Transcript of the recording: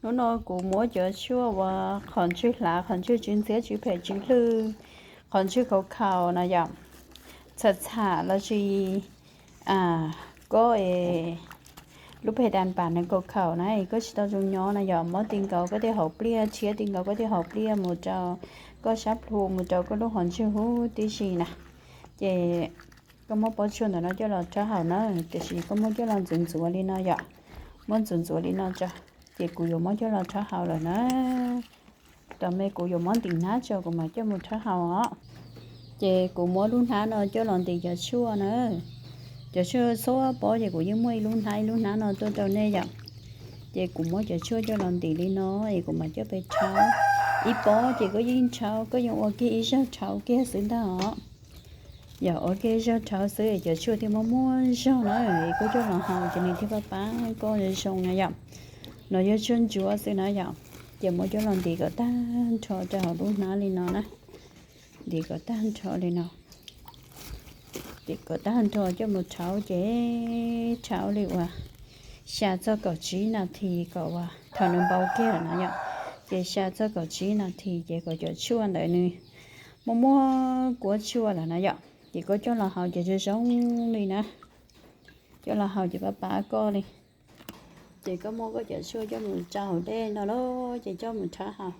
Hnub no kuv muab cov tshuaj uas qhov ntswg hlav, qhov ntswg tsw ntxhiab, tsw phem tsw hlwj, qhov ntswg khaus khaus no yom, txham txham los sis koj es lub peg das pas nws khaus khaus na, koj tsis tau zoo nyob na yom, muab ti nkaus koj tej hauv pliaj, tshiab ti nkaus koj tej hauv pliaj mus rau koj sab plhu, mus rau koj lub qhov ntswg huv tib si na, ces koj muab pob tshuaj ntawm no coj los rhaub haus na, tiam sis koj muab coj los ntxuav ntxuav li no yom, muab ntxuav ntxuav li no tso, ces kuv yuav muab coj los rhaub haus lawm na. Tom me kuv yuav muab ntim hnab tso kuv mam coj mus rhaub haus os. Ces kuv muab lub hnab no coj los ntim cov tshuaj na. Cov tshuaj txhua pob ces kuv yeej muaj ib lub hnab ib lub hnab no tuaj rau nej yom. Ces kuv muab cov tshuaj coj los ntim li no es kuv mam coj pem rhaub. Ib pob ces koj yeej rhaub, koj yeej ua kiag ib zaug rhaub kiag xwb ntag os. Yog ua kiag ib zaug rhaub xwb es cov tshuaj thiaj muaj muaj zog na, es koj coj los haus ces nws thiaj pab pab koj zoo na yom. No yog tshuaj ntsuav xwb na yom. Ces muab coj los ntim kom tag nrho rau hauv lub hnab li no na. Ntim kom tag nrho li no. Ntim kom tag nrho coj mus rhaub ces rhaub li uas xya txog kaum tsib nas this kom uas thaum nws npau kiag lawm na yom. Ces xya txog kaum tsib nas this ces kom cov tshuaj ntawd nws muaj muaj kuab tshuaj lawm na yom. Ces koj coj los haus ces zoo zoo li na. Coj los haus ces pab pab koj li. Ces koj muab koj cov tshuaj coj mus tso hauv dej no lauj, ces coj mus rhaub haus.